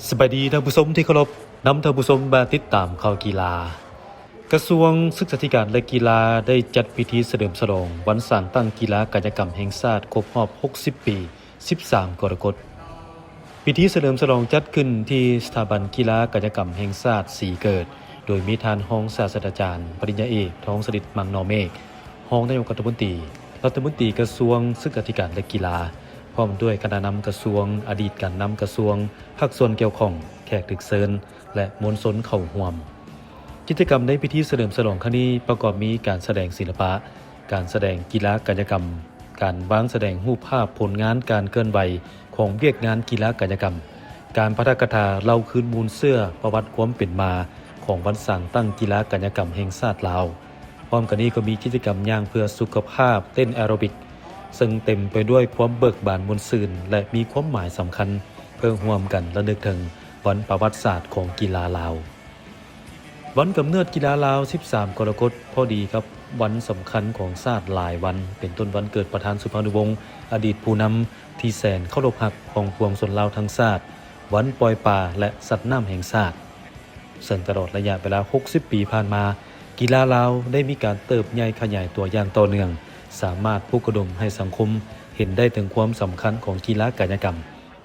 ສະບາຍດີທ່ານຜູ້ຊົມທີ່ເຄົາລົບ, ນຳທ່ານຜູ້ຊົມມາຕິດຕາມຂ່າວກິລາ. ກະຊວງສຶກສາທິການ ແລະ ກິລາ ໄດ້ຈັດພິທີສະເຫຼີມສະຫຼອງວັນສ້າງຕັ້ງກິລາກາຍະກຳແຫ່ງຊາດຄົບຮອບຫົກສິບປີ ສິບສາມກໍລະກົດ. ພິທີສະເຫຼີມສະຫຼອງຈັດຂຶ້ນທີ່ສະຖາບັນກິລາກາຍະກຳແຫ່ງຊາດສີເກີດ, ໂດຍມີທ່ານຮອງສາດສະດາຈານ ປະລິນຍາເອກ ທອງສະລິດ ມັງນໍເມກ, ຮອງນາຍົກລັດຖະມົນຕີ, ລັດຖະມົນຕີກະຊວງສຶກສາທິການ ແລະ ກິລາ, ພ້ອມດ້ວຍຄະນະນຳກະຊວງ, ອະດີດການນຳກະຊວງ, ພາກສ່ວນກ່ຽວຂ້ອງ, ແຂກຖືກເຊີນ ແລະ ມວນຊົນເຂົ້າຮ່ວມ. ກິດຈະກຳໃນພິທີສະເຫຼີມສະຫຼອງຄັ້ງນີ້ປະກອບມີການສະແດງສິລະປະ, ການສະແດງກິລາກາຍະກຳ, ການວາງສະແດງຮູບພາບຜົນງານການເຄື່ອນໄຫວຂອງວຽກງານກິລາກາຍະກຳ, ການປາຖະກະຖາເລົ່າຄືນມູນເຊື້ອປະຫວັດຄວາມເປັນມາຂອງວັນສ້າງຕັ້ງກິລາກາຍະກຳແຫ່ງຊາດລາວ. ພ້ອມກັນນີ້ກໍມີກິດຈະກຳຍ່າງເພື່ອສຸຂະພາບ, ເຕັ້ນແອໂຣບິກ, ເຊິ່ງເຕັມໄປດ້ວຍຄວາມເບີກບານມ່ວນຊື່ນ ແລະ ມີຄວາມໝາຍສຳຄັນ ເພື່ອຮ່ວມກັນລະນຶກເຖິງວັນປະຫວັດສາດຂອງກິລາລາວ. ວັນກຳເນີດກິລາລາວ ສິບສາມກໍລະກົດ ພໍດີກັບວັນສຳຄັນຂອງຊາດຫຼາຍວັນ, ເປັນຕົ້ນວັນເກີດປະທານສຸພານຸວົງ ອະດີດຜູ້ນຳທີ່ແສນເຄົາລົບຮັກຂອງປວງຊົນລາວທັງຊາດ, ວັນປ່ອຍປາ ແລະ ສັດນ້ຳແຫ່ງຊາດ. ເຊິ່ງຕະຫຼອດໄລຍະເວລາຫົກສິບປີຜ່ານມາ, ກິລາລາວໄດ້ມີການເຕີບໃຫຍ່ຂະຫຍາຍຕົວຢ່າງຕໍ່ເນື່ອງ, ສາມາດປຸກກະດົມໃຫ້ສັງຄົມເຫັນໄດ້ເຖິງຄວາມສຳຄັນຂອງກິລາກາຍະກຳ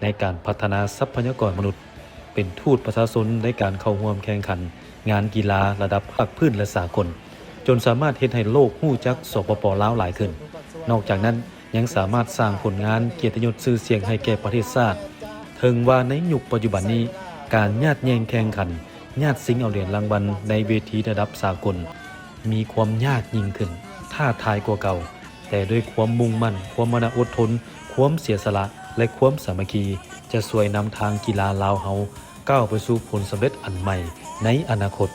ໃນການພັດທະນາຊັບພະຍາກອນມະນຸດ, ເປັນທູດປະຊາຊົນໃນການເຂົ້າຮ່ວມແຂ່ງຂັນງານກິລາລະດັບພາກພື້ນ ແລະ ສາກົນ, ຈົນສາມາດເຮັດໃຫ້ໂລກຮູ້ຈັກ ສປປ ລາວ ຫຼາຍຂຶ້ນ. ນອກຈາກນັ້ນ, ຍັງສາມາດສ້າງຜົນງານກຽດຕິຍົດຊື່ສຽງໃຫ້ແກ່ປະເທດຊາດ. ເຖິງວ່າໃນຍຸກປັດຈຸບັນນີ້, ການຍາດແຍ່ງແຂ່ງຂັນ, ຍາດຊິງເອົາຫຼຽນລາງວັນໃນເວທີລະດັບສາກົນ ມີຄວາມຍາກຍິ່ງຂຶ້ນ, ທ້າທາຍກວ່າເກົ່າ, ແຕ່ດ້ວຍຄວາມມຸ່ງໝັ້ນ, ຄວາມມານະອົດທົນ, ຄວາມເສຍສະຫຼະ ແລະ ຄວາມສາມັກຄີ ຈະຊ່ວຍນຳທາງກິລາລາວເຮົາ ກ້າວໄປສູ່ຜົນສຳເລັດອັນໃໝ່ໃນອະນາຄົດ.